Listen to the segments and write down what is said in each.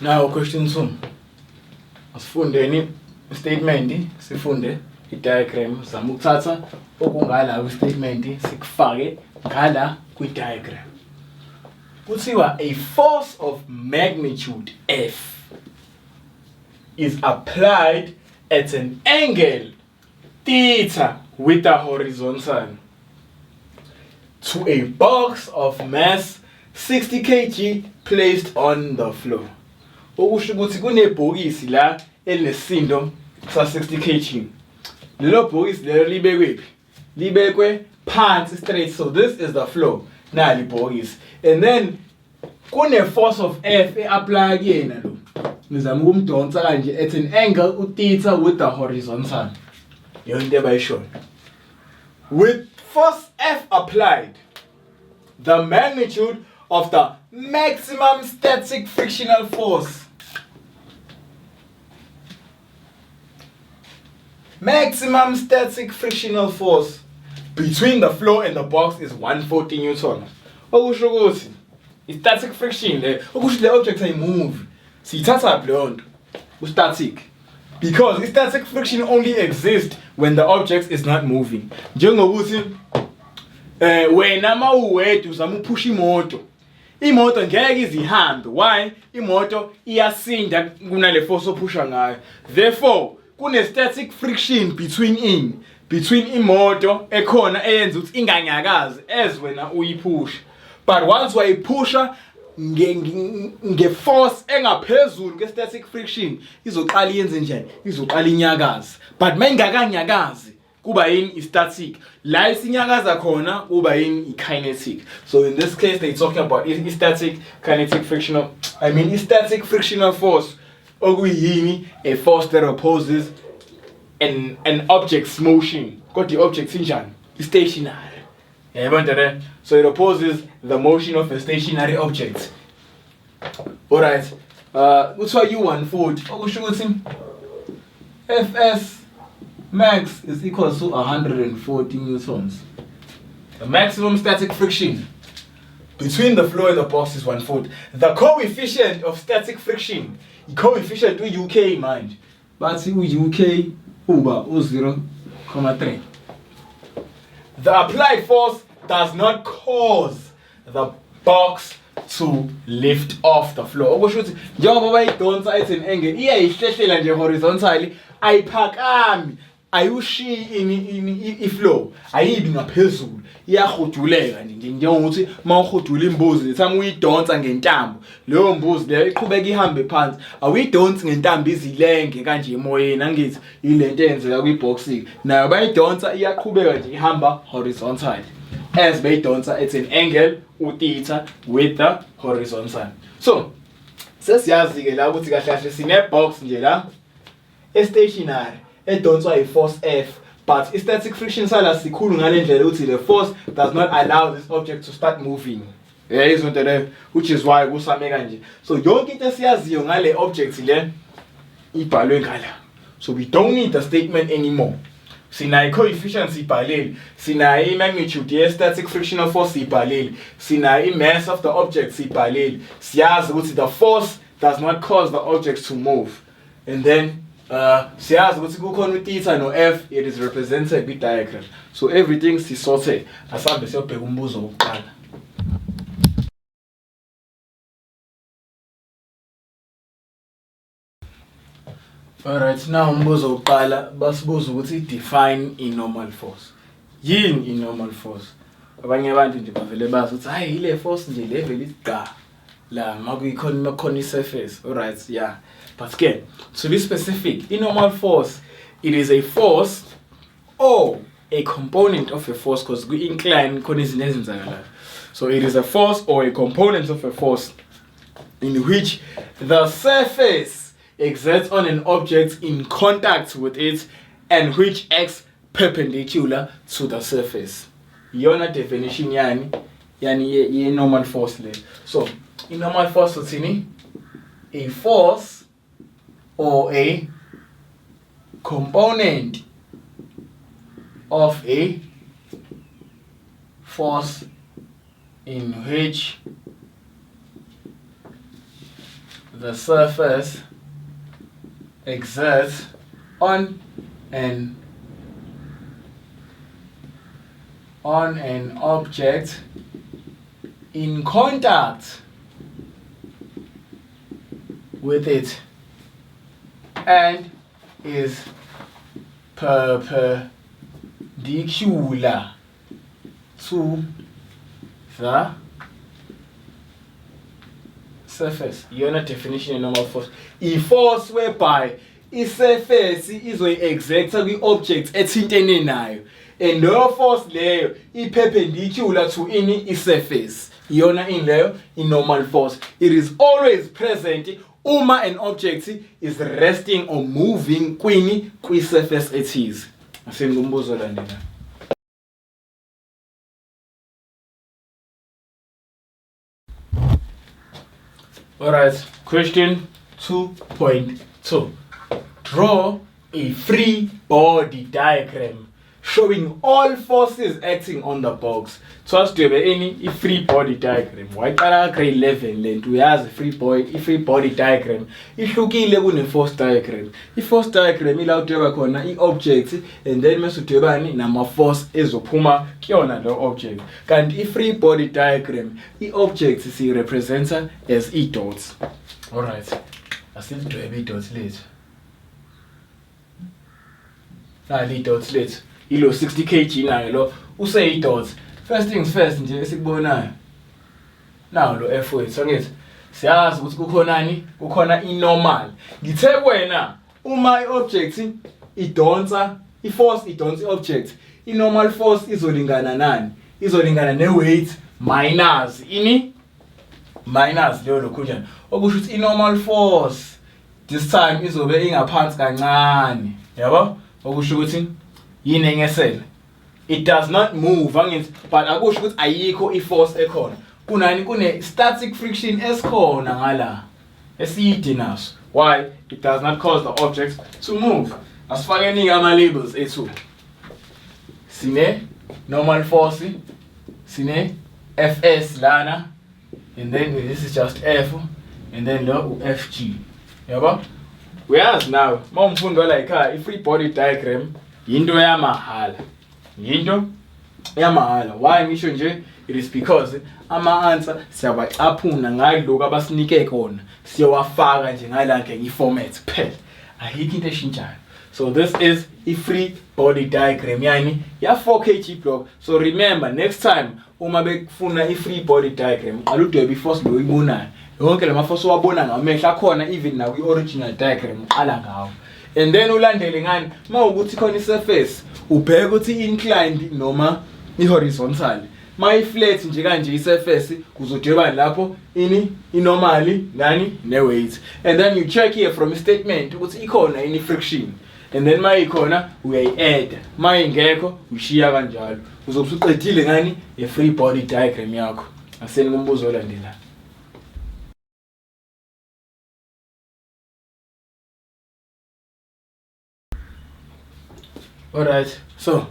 Now question 2. Asifundeni statement sifunde i-diagram zama ukuthatha okungala kwi-statement sikufake ngala kwi-diagram. Kuthiwa a force of magnitude F is applied at an angle theta with the horizontal to a box of mass 60 kg placed on the floor. Okusho ukuthi kunebhokisi la elinesisindo sa 60 kg. Lelo bhokisi lelo libekwe phi? Libekwe phansi straight. So this is the floor. Nali ibhokisi. And then kune force of F e-apply kuyena lo nizama ukumdonsa kanje at an angle utheta with the horizontal yona into ebayishoyo with force F applied the magnitude of the maximum static frictional force Maximum static frictional force between the floor and the box is 140 newtons. Okusho ukuthi i-static friction le, okusho le object ayimove. Siyithatha leyo nto ku-static. Because i-static friction only exists when the object is not moving. Njengokuthi eh wena mawuwedwa uzama ukuphusha imoto Imoto ngeke izihambe. Why? Imoto iyasinda kunale force ophusha ngayo. Therefore, kune static friction between in between imoto ekhona eyenza ukuthi inganyakazi as wena uyiphusha. But once wayiphusha nge-force engaphezulu ke-static friction izoqala iyenze njani izoqala inyakazi but mayingakanyakazi kuba yini i-static la isinyakaza khona kuba yini i-kinetic so in this case they talking about i-static kinetic frictional i mean i-static frictional force okuyini a force that opposes an, an object's motion kodwa i-object injani i-stationary yayibona nto le so it opposes the motion of a stationary object Alright. Kuthiwa U140 okusho ukuthi Fs max is equal to 140 newtons. The maximum static friction between the floor and the box is 140. The coefficient of static friction, coefficient u-UK manje, bathi u-UK uba u-0.3. The applied force does not cause the box to lift off the floor okusho ukuthi njengoba bayidonsa at an angle iyayihlehlela nje horizontally ayiphakami ayushiyi ini ini iflow ayibi ngaphezulu iyahuduleka nje njengokuthi uma uhudula imbuzi thama uyidonsa ngentambo leyo mbuzi leyo iqhubeka ihambe phansi awuyidonsi ngentambo izilenge kanje emoyeni angithi ilento eyenzeka kwi-boxing nayo bayidonsa iyaqhubeka nje ihamba horizontally as beyidonsa at an angle utheta with the horizontal so sesiyazi ke la ukuthi kahle kahle sine box nje la estationary edonswa i-force F but i-static friction sala sikhulu ngale ndlela ukuthi the force does not allow this object to start moving yayizwa into leyo which is why kusame kanje so yonke into esiyaziyo ngale object le ibhalwe ngala so we don't need the statement anymore sinayo i-coefficient siyibhalile sinayo i-magnitude ye-static frictional force siyibhalile sinayo i-mass of the object siyibhalile siyazi ukuthi the force does not cause the object to move and then siyazi ukuthi kukhona utheta no-f it is represented kwi-diagram so everything sisorted asambe siyobheka umbuzo wokuqala Alright, now umbuzo wokuqala basibuza ukuthi define i-normal force. Yini i-normal force? Abanye abantu nje bavele bazi ukuthi hayi ile force nje le vele isigqa la makuyikhona makukhona i-surface. Alright, yeah. But ke to be specific, i-normal force it is a force or a component of a force because kwi-incline khona izinto ezenzakalayo. So it is a force or a component of a force in which the surface exerts on an object in contact with it and which acts perpendicular to the surface. Iyona definition yani yani ye, ye normal force le. So, i normal force uthini? A force or a component of a force in which the surface exerts on an object in contact with it and is perpendicular to the surface. Iyona definition ye-normal force. I-force whereby i-surface izoyi-exerta kwi-object ethintene nayo, and leyo force leyo i-perpendicular to ini? I-surface. Iyona ini leyo? I-normal force. It is always present uma an object is resting or moving kwini? Kwi-surface ethize. Aseni kumbuzo landela. Alright, question 2.2. Draw a free body diagram showing all forces acting on the box. So asidwebe ini? I-free body diagram. Wayiqala ka-grade 11 le nto, uyazi i-free body diagram ihlukile kune-force diagram. I-force diagram ila udweba khona i-object and then mase udwebani nama-force ezophuma kuyona lo object. Kanti i-free body diagram, i-object siyi-representa as i-dots. Alright, asilidwebe i-dots lethu. Nali i-dots lethu, ilo 60 kg nayo lo useyi-dots. First things first nje esikubonayo, nawo lo F wethu, angithi siyazi ukuthi kukhonani? Kukhona i-normal. Ngithe kuwena uma i-object idonsa, i-force idonsa i-object, i-normal force izolingana nani? Izolingana ne-weight minus ini? Minus leyo lokhunjana, okusho ukuthi i-normal force this time izobe ingaphansi kancane, yabo, okusho ukuthi yini engesele? It does not move, angithi? But akusho ukuthi ayikho i-force ekhona. Kunani? Kune static friction esikhona ngala eside naso. Why? It does not cause the object to move. Asifakeni ama labels ethu. Sine normal force, sine Fs lana, and then this is just F, and then lo u-FG, yabo. Uyazi nawe uma umfundi wala ekhaya, i-free body diagram yinto yamahhala, yinto yamahhala. Why ngisho nje? It is because ama-answer siyawacaphuna ngalokhu abasinike kona, siyowafaka nje ngala nge-format kuphela, ayikho into eshintshayo. So this is i-free body diagram yani ya 4 kg block. So remember, next time uma bekufuna i-free body diagram, qala udwebe i-force lo oyibonayo. Yonke lama force owabona ngamehlo akhona even nakwi-original diagram, uqala ngawo and then ulandele ngani? Uma ukuthi khona i-surface, ubheke ukuthi i-inclined noma i-horizontal. Ma i-flat nje kanje i-surface, kuzodweba lapho ini? I-normal nani? Ne-weight. And then you check here from i-statement ukuthi ikhona ini friction, and then ma ikhona uyayi-adda, ma ingekho ushiya kanjalo. Uzobe usuqedile ngani? I-free body diagram yakho. Aseni kumbuzo olandelayo. Alright, so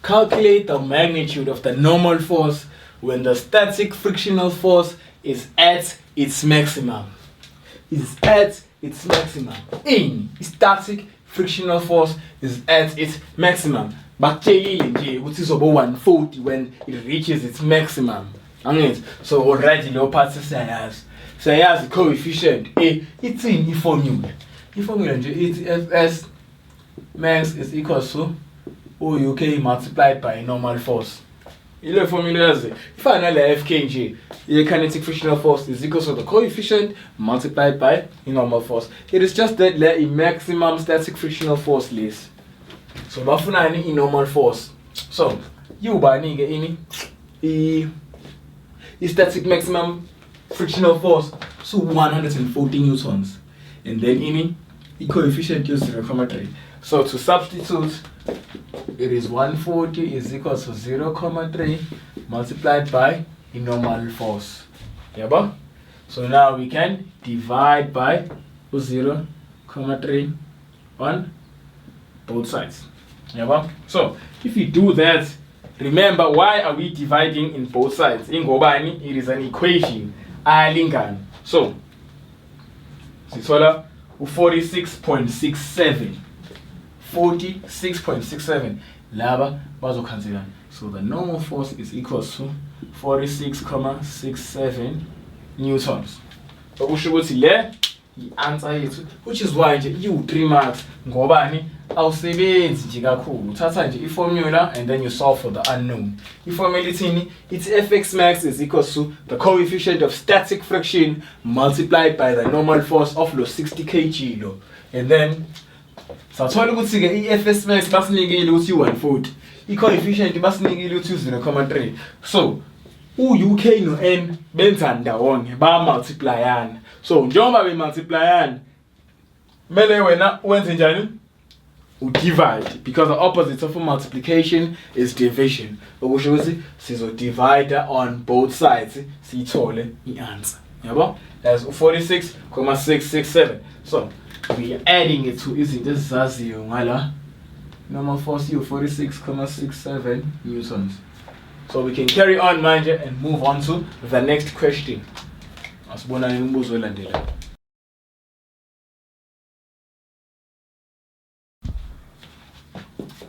calculate the magnitude of the normal force when the static frictional force is at its maximum. Is at its maximum. In static frictional force is at its maximum. Bakutshelile nje ukuthi izoba 140 when it reaches its maximum. Angithi? So already lo part siyayazi. Siyayazi coefficient. Ithini i-formula? I-formula nje ithi Fs max is equals to UK multiplied by normal force. Ile formula yazi ifana nale FK nje, ye kinetic frictional force is equal to the coefficient multiplied by normal force. It is just that le i-maximum static frictional force lesi. So bafunani? I-normal force. So iwubani ke ini i-static maximum frictional force? So 140 newtons, and then ini i-coefficient is 0.3. So to substitute, it is 140 is equal to 0.3 multiplied by the normal force, yabo. So now we can divide by 0.3 on both sides, yabo. So if you do that, remember, why are we dividing in both sides? Ingobani? It is an equation, ayalingana. So Sithola u-46.67, 46.67. Laba bazokhanselana. So the normal force is equals to 46.67 newtons. Okusho ukuthi le i-answer yethu, which is why nje iwu-3 marks, ngobani? Awusebenzi nje kakhulu, uthatha nje i-formula and then you solve for the unknown. I-formula ithini? It's Fx max is equals to the coefficient of static friction multiplied by the normal force of lo 60 kg lo. And then sathola ukuthi-ke i-Fs max basinikile ukuthi i-140, i-coefficient basinikile ukuthi u-0.3. So u-UK no-N benzani ndawonye? Ba-multiplyana. So njengoba be-multiplyana, kumele wena wenze njani? U-divide, because the opposite of multiplication is division. Okusho ukuthi sizo-divide on both sides, siyithole i-answer, yabo, as u-46,667. So we are adding it to izinto ezizaziyo ngala normal force u-46,67 newtons. So we can carry on manje and move on to the next question. Asibonane imibuzo elandelayo.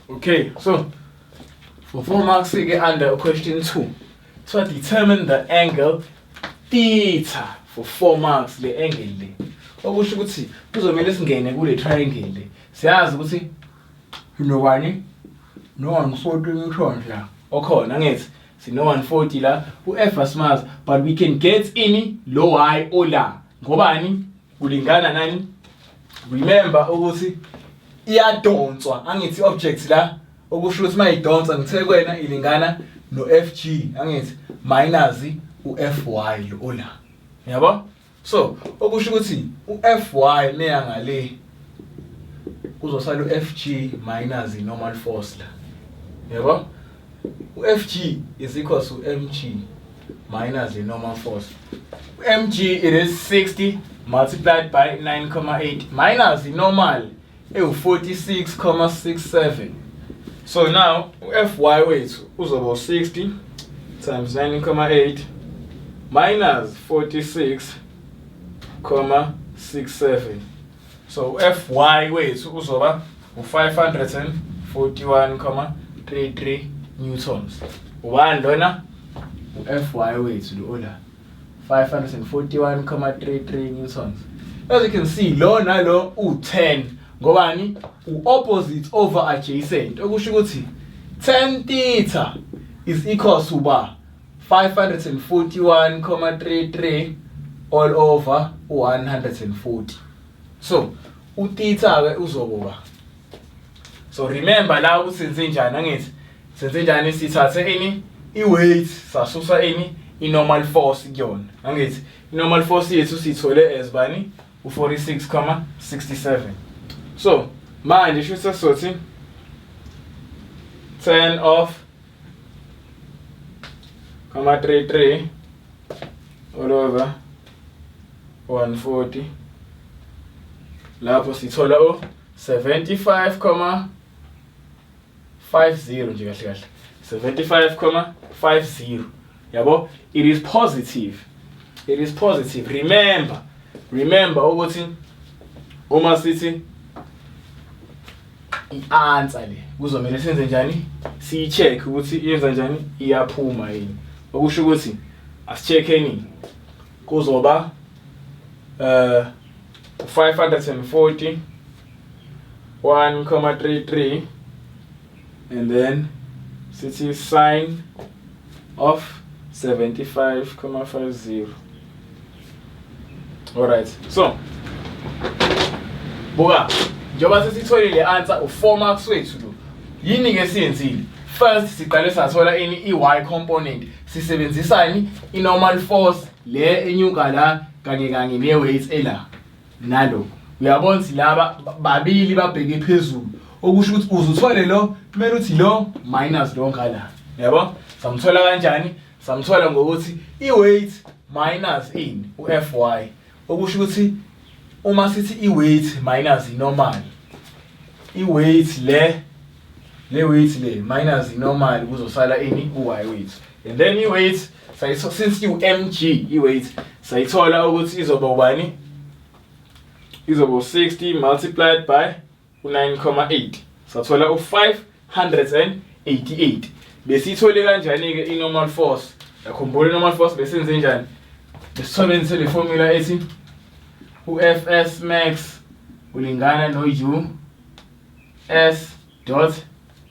Okay, so for 4 marks ke, under question 2, so determine the angle theta for 4 marks, le angle le. Okusho ukuthi kuzomela singene kule triangle le. Siyazi ukuthi sinobani? No 140 newtons la. Okhona angithi sino 140 la, u-F asimazi, but we can get ini? Lo y ola. Ngobani? Kulingana nani? Remember ukuthi iyadonswa angithi object la, okusho ukuthi mayidonsa, ngithe kwena ilingana no FG angithi minus uFY lo ola, yabo. So okusho ukuthi uFY meya ngale, kuzosala uFG minus i-normal force la, yabo. uFG is equal to mg minus the normal force. Mg, it is 60 multiplied by 9.8 minus the normal ewu-46,67. So now u-Fy wethu uzoba 60 times 9.8 minus 46,67. So Fy wethu uzoba u-541,33 newtons. Ubani lona? U-Fy wethu lo ola, 541,33 newtons. As you can see, lo nalo u-10, ngobani? U-opposite over adjacent. Okusho ukuthi 10 theta is equal to ba 541,33 all over 140. So utheta ke uzokuba, so remember la ukuthi senze njani angithi? Senze njani? Sithathe ini? I-weight, sasusa ini? I-normal force kuyona angithi? I-normal force yethu siyithole as bani? U-46,67. So manje shuthi sothi 10 of comma 33 all over 140, lapho sithola u 75,50 nje kahle kahle, 75,50, yabo. It is positive, it is positive. Remember ukuthi uma sithi i-answer le, kuzomele senze njani? Siyi-check ukuthi iyenza njani, iyaphuma yini. Okusho ukuthi asi-check-eni, kuzoba 540 1,33 and then sithi sine of 75,50. Alright, so buka, njengoba sesitholile answer, u4 marks wethu lo. Yini ke siyenzile? First siqale sathola ini? I-y component. Sisebenzisani? I-normal force le enyuka la kanye kanye ne-weight ela nalo. Uyabona ukuthi laba babili babheke phezulu, okusho ukuthi uze uthole lo, kumele uthi lo minus lo ngala, yabo. Samthola kanjani? Samthola ngokuthi i-weight minus ini? U-Fy. Okusho ukuthi uma sithi i-weight minus i-normal, i-weight le weight le minus i-normal, kuzosala ini? U-y wethu. And then i-weight sayithola, since u-mg i-weight, sayithola ukuthi izoba ubani? Izoba u-60 multiplied by u-9,8, sathola u-588. Besiyithole kanjani-ke i-normal force? Yakhumbula i-normal force besenze njani? Besisebenzise le formula ethi u-Fs max ulingana no-U S dot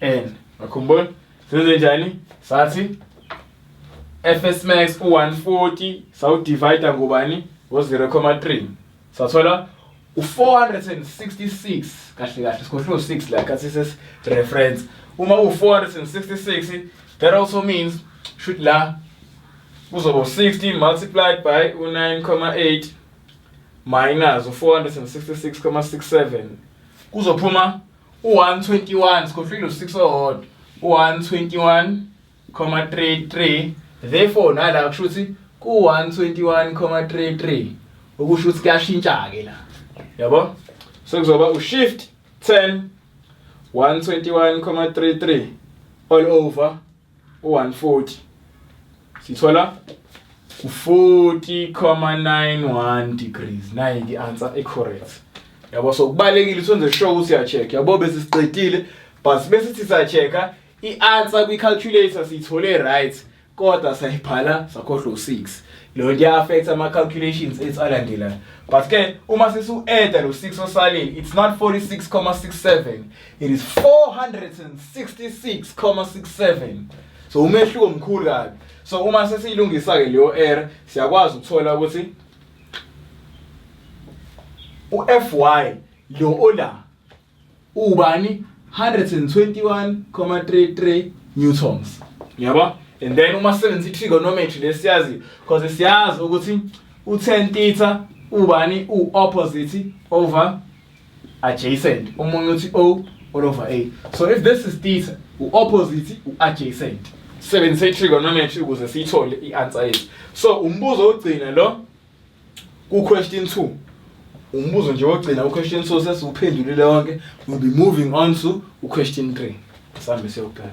N. Yakhumbula senze njani? Sathi Fs max u-140 sawudivide ngobani? Ngo-0,3, sathola u-466. Kahle kahle sikhohlwe u-6 la khathi ses reference. Uma u-466, that also means should la kuzoba u-60 multiplied by u-9,8 minus u-466,67, kuzophuma u-121. Sikhohlwile u-6 owodwa, u-121,33. Therefore nala kusho ukuthi ku-121,33, okusho ukuthi kuyashintsha-ke la, yabo. Sekuzoba u-shift 10 121,33 all over u-140, sithola u-40,91 degrees. Nayi i-answer e-correct, yabo. So kubalekile ukuthi wenze sure ukuthi uya-check, yabo. Bese siqedile, but bese sithi siya-check-a i-answer kwi-calculator, siyithole right, kodwa sayibhala sakhohlwa u-6. Leyo nto iya-affect ama-calculations ethu alandelayo. But ke uma sesiwu-adda lo 6 osalile, it's not 46,67, it is 466,67. So umehluko mkhulu kabi. So uma sesiyilungisa-ke leyo error, siyakwazi ukuthola ukuthi u-Fy lo ola ubani? 121,33 newtons, yabo. And then uma sisebenzisa i-trigonometry lesiyazi, because siyazi ukuthi u-tan theta ubani? U-opposite over adjacent. Omunye uthi O all over A. So if this is theta, u-opposite, u-adjacent. Sisebenzise i-trigonometry ukuze siyithole i-answer yethu. So umbuzo wokugcina lo ku-question 2, umbuzo nje wokugcina ku-question 2, sesiwuphendulile wonke. We'll be moving on to question 3. Sihambe siyobheka.